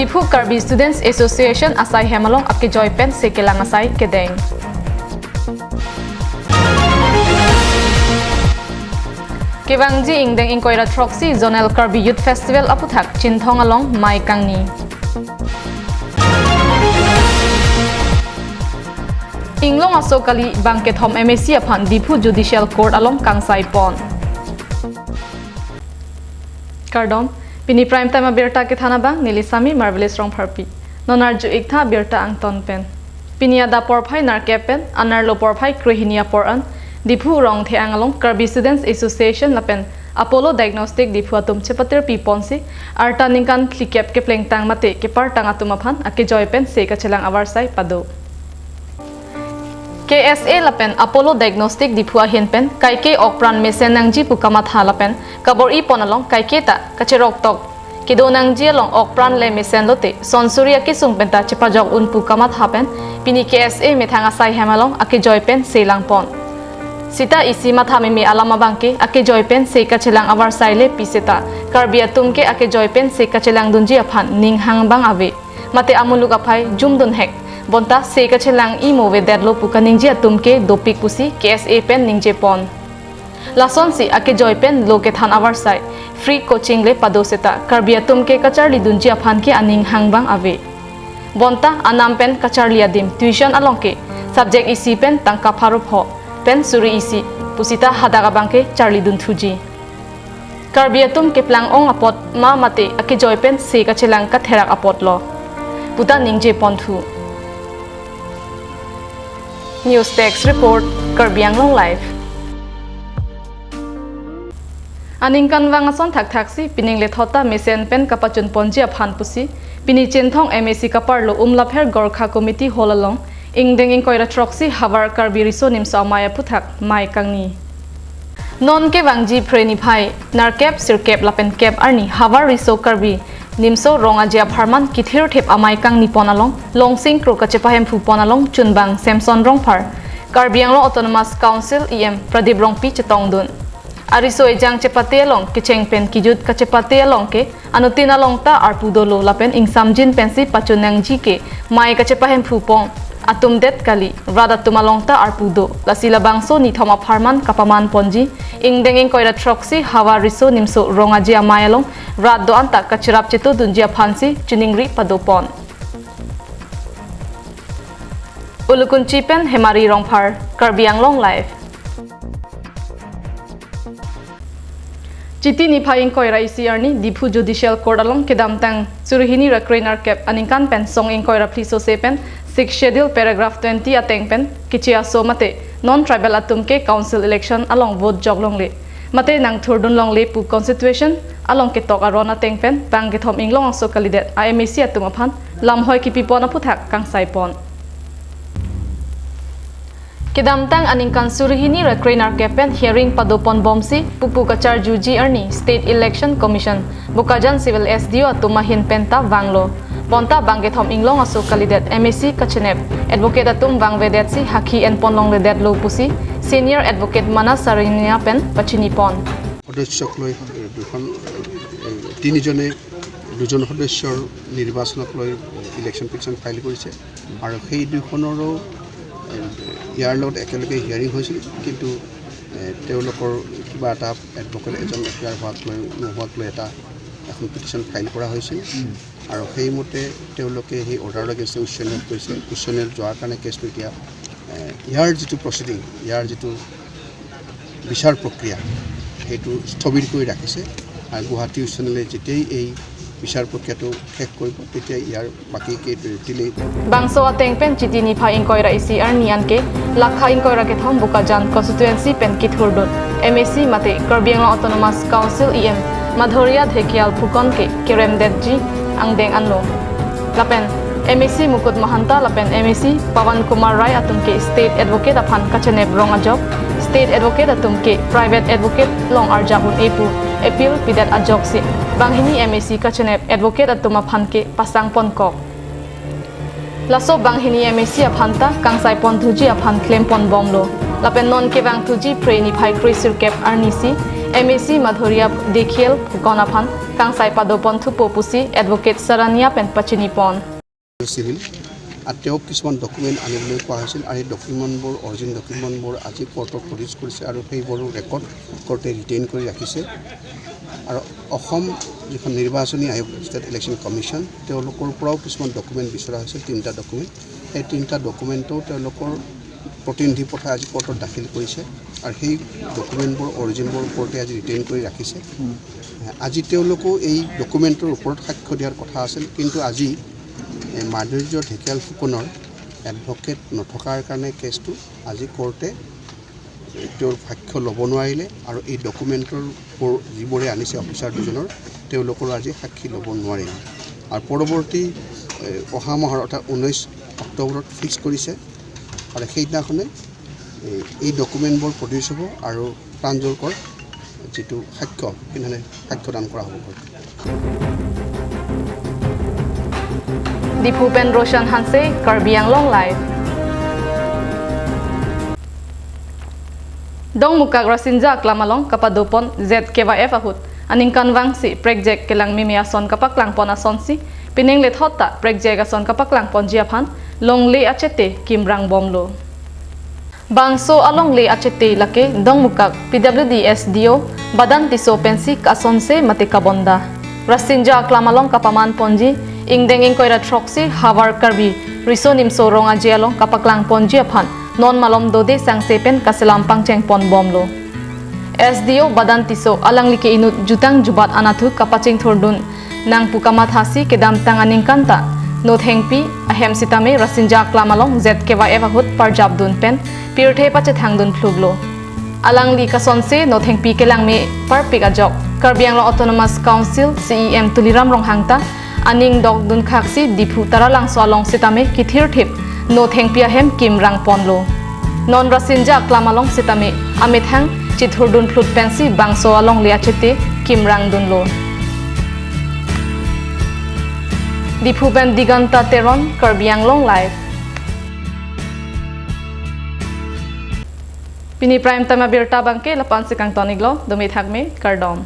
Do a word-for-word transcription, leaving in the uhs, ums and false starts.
Diphu Karbi Students Association asai hem along akejoi pen se kelang asai kedeng. Kevangji ingdeng ingkoi ra throksi Zonal Karbi Youth Festival aputhak Chinthong along mei kangni. Inglong aso kali bang kethom M A C aphan Diphu Judicial Court along kangsai pon. Kardom, pini prime time abirta kethan abang neli Sami Marvelous Rongpharpi. Non arju-ik tha birta angton pen. Pini adap porphai nerkep pen anerlo porphai krehini apor an Diphu Rongtheang along Karbi Students Association lapen Apollo Diagnostic Diphu atum chepatirpi ponsi arta ningkan phlikep keplengtang mate kepartang atum aphan akejoi pen se kachelang avarsai pado. K S A lapen Apollo Diagnostic Diphu ahin pen kaike okpran mesen nangji pu kamatha lapen kabor-i pon along kaike ta kacherok tok kedo nangji along okpran le mesen lote sonsuri akesung penta chepajok un pu kamatha pen pini K S A methang asai hem along akejoi pen se lang pon. Sita isi matha meme alam abangke akejoi pen se kachelang avarsai le pi seta Karbi atum ke akejoi pen se kachelang dunji aphan ning hang bang ave. Mate amuluk aphai jum dunhek. Bonta se kachelang imo avedetlo pu kaningje atum ke dopik pusi K S A pen ningje pon. Lasonsi akejoi pen lo kethan avarsai free coaching le pado seta Karbi atum ke kacharli dunji aphan ke aning hang bang ave. Bonta anam pen kacharli adim tuition along ke subject isi pen tangka pharo pho pen suri isi pusita hadak abangke charli dun thuji. Karbi atum keplang ong apot ma mate akejoi pen se kachelang katherak apotlo puta ningje pon thu. News Desk Report, Karbi Anglong Live. Aningkanvang ason thakthaksi pining lethot ta mesen pen kapachun ponji aphan pusi pini Chinthong M A C kaparlo Umlapher Gorkha Committee Hall along ingdeng ingkoi ra throksi Havar Karbi Riso Nimso Amei aputhak mei kangni. Non kevangji Phre niphai nerkep, sirkep lapen kep arni Havar Riso Karbi Nimso Rong Aje apharman kithirthip amei kangni pon along Longsing Kro kachepahemphu pon along chunbang Samson Rongphar, Karbi Anglong Autonomous Council E M Pradip Rongpi chetongdun. Ariso ejang chepate along kecheng pen kejut kachepate along ke anuttin along ta arpu dolo lapen ingsamjin pensi pachun nangji ke mei kachepahemphu pon atum det kali, rat atum along ta arpu do. Lasi labangso nithom apharman kapaman ponji ingdeng ingkoi ra throksi Havar Riso Nimso Rong Aje Amei along rat do-an ta kacherap cheto dunji aphansi chiningri pado pon. Ulukunchi pen Hemari Rongphar, Karbi Anglong Live. Chiti niphai ingkoi ra isi arni Diphu Judicial Court along kedamtang suri hini ra kre nerkep aningkan pen song ingkoi ra phli sose pen Sixth Schedule paragraph twenty ateng pen keche aso mate non tribal atum ke council election along vote jok longle mate nangthurdun longle pu constitution along ketok aron ateng pen bang kethom inglong aso kalidet a M A C atum aphan lamhoi kipi pon aputhak kangsai pon. Kedamtang aningkan suri hini ra kre nerkep pen hearing pado pon bomsi pupu kacharjuji arni State Election Commission Bokajan Civil S D O atum ahin pen ta vanglo. Bonta bang kethom inglong aso kalidet M A C kachenep advocate atum vangvedetsi hakhi en pon longledetlo pusi Senior Advocate Manas Sarania pen pachini pon. সদস্যক লৈ, এ, দুখন, এ, তিনিজনে দুজন সদস্যৰ নিৰ্বাচনক লৈ, এ, election petition file কৰিছে আৰু সেই দুইখনৰো, এ, ইয়াৰ লগত একেলগে হিয়াৰিং হৈছিল, কিন্তু, এ, তেওঁলোকৰ কিবা এটা এডভকেট এজন এপিয়াৰ হোৱাক লৈ, নোহোৱাক লৈ এটা এখন পিটিশ্যন ফাইল কৰা হৈছিল আৰু সেইমতে তেওঁলোকে সেই অৰ্ডাৰৰ এগেইনষ্টে উচ্চ ন্যায়ালয়ত গৈছে। উচ্চ ন্যায়ালয়ত যোৱাৰ কাৰণে কেছটো এতিয়া, এ, ইয়াৰ যিটো প্ৰচিডিং, ইয়াৰ যিটো বিচাৰ প্ৰক্ৰিয়া, সেইটো স্থবিৰ কৰি ৰাখিছে। আৰু গুৱাহাটী উচ্চ ন্যায়ালয়ে যেতিয়াই এই বিচাৰ প্ৰক্ৰিয়াটো শেষ কৰিব, তেতিয়াই ইয়াৰ বাকী কেইটিলেই। Bangso ateng pen chiti niphai ingkoi ra isi arni anke lakha ingkoi ra kethom Bokajan constituency pen kithurdun M A C mate Karbi Anglong Autonomous Council E M Madhurya Dhekhial Phukan ke keremdetji angdeng anlo. Lapen M A C Mukut Mahanta lapen M A C Pawan Kumar Rai atum ke State Advocate aphan kachenep rong ajok, State Advocate atum ke private advocate long arjap un-e pu appeal pidet ajoksi banghini M A C kachenep advocate atum aphan ke pasang ponkok. Laso banghini M A C aphan ta kangsai pon thuji aphan klem pon bomlo. Lapen non kevang thuji Phre niphai kre sirkep arnisi M A C Madhurya Dhekhial Phukan aphan Kangsai padopon thupo pusi Advocate Sarania pen pachinipon. Civil, আৰু তেওঁক কিছুমান ডকুমেণ্ট আনিবলৈ কোৱা হৈছিল আৰু এই ডকুমেণ্টবোৰ, অৰিজিন ডকুমেণ্টবোৰ আজি কোৰ্টত প্ৰডিউচ কৰিছে আৰু সেইবোৰো ৰেকৰ্ড কোৰ্টে ৰিটেইন কৰি ৰাখিছে। আৰু অসম যিখন নিৰ্বাচনী আয়োগ, ষ্টেট ইলেকশ্যন কমিশ্যন, তেওঁলোকৰ পৰাও কিছুমান ডকুমেণ্ট বিচৰা হৈছিল, তিনিটা ডকুমেণ্ট। সেই তিনিটা ডকুমেণ্টো তেওঁলোকৰ প্ৰতিনিধি পঠাই আজি কোৰ্টত দাখিল কৰিছে আৰু সেই ডকুমেণ্টবোৰ, অৰিজিনবোৰ কোৰ্টে আজি ৰিটেইন কৰি ৰাখিছে। আজি তেওঁলোকেও এই ডকুমেণ্টৰ ওপৰত সাক্ষ্য দিয়াৰ কথা আছিল, কিন্তু আজি এই মাধুৰ্য ঢেকীয়াল ফুকনৰ এডভকেট নথকাৰ কাৰণে কেছটো আজি কোৰ্টে তেওঁৰ সাক্ষ্য ল'ব নোৱাৰিলে আৰু এই ডকুমেণ্টৰ ওপৰ-, যিবোৰে আনিছে অফিচাৰ দুজনৰ, তেওঁলোকৰো আজি সাক্ষী ল'ব নোৱাৰিলে। আৰু পৰৱৰ্তী, এ, অহা মাহৰ, অৰ্থাৎ ঊনৈছ অক্টোবৰত ফিক্স কৰিছে আৰু সেইদিনাখনে এই, এই ডকুমেণ্টবোৰ প্ৰডিউচ হ'ব আৰু প্ৰাঞ্জলকৰ যিটো সাক্ষ্য, সেইদিনাখনে সাক্ষ্যদান কৰা হ'ব। Diphu pen Roshan Hanse, Karbi Anglong Live. Dongmukak Rasinja Aklam along kapadopon Z K Y F ahut aningkanvangsi prekjak kelang meme ason kapaklangpon asonsi, pining lethot ta prekjak ason kapaklangponji aphan longle achete kimrangbomlo. Bangso alongle achete lake Dongmukak P W D S D O Badan Tisso pensi kasonse mate kabonda. Rasinja Aklam along kapamanponji ingdeng ingkoi ra throksi Havar Karbi Riso Nimso Rong Aje along kapaklangponji aphan non malom dode sangse pen kaselam pangchengponbomlo. S D O Badan Tisso alangli ke inut jutang jubat anatthu kapachingthurdun nangpu kamathasi kedamtang aningkan ta nothengpi ahem sitame Rasinja Aklam along Z K Y F ahut parjapdun pen pirthe pachethangdun phluklo. Alangli kasonse nothengpi kelang me parpik ajok Karbi Anglong Autonomous Council C E M Tuliram Ronghang ta aning dokdun khaksi Diphu Taralangso along sitame kithirthip nothengpi ahem kimrangponlo. Non Rasinja Aklam along sitame amethang chithurdun phlut pensi bangso alongle achete kimrangdunlo. Diphu pen Diganta Teron, Karbi Anglong Live. Pini prime time abirta abangke lapu-ansi kangton-iklo, dome thakme, kardom.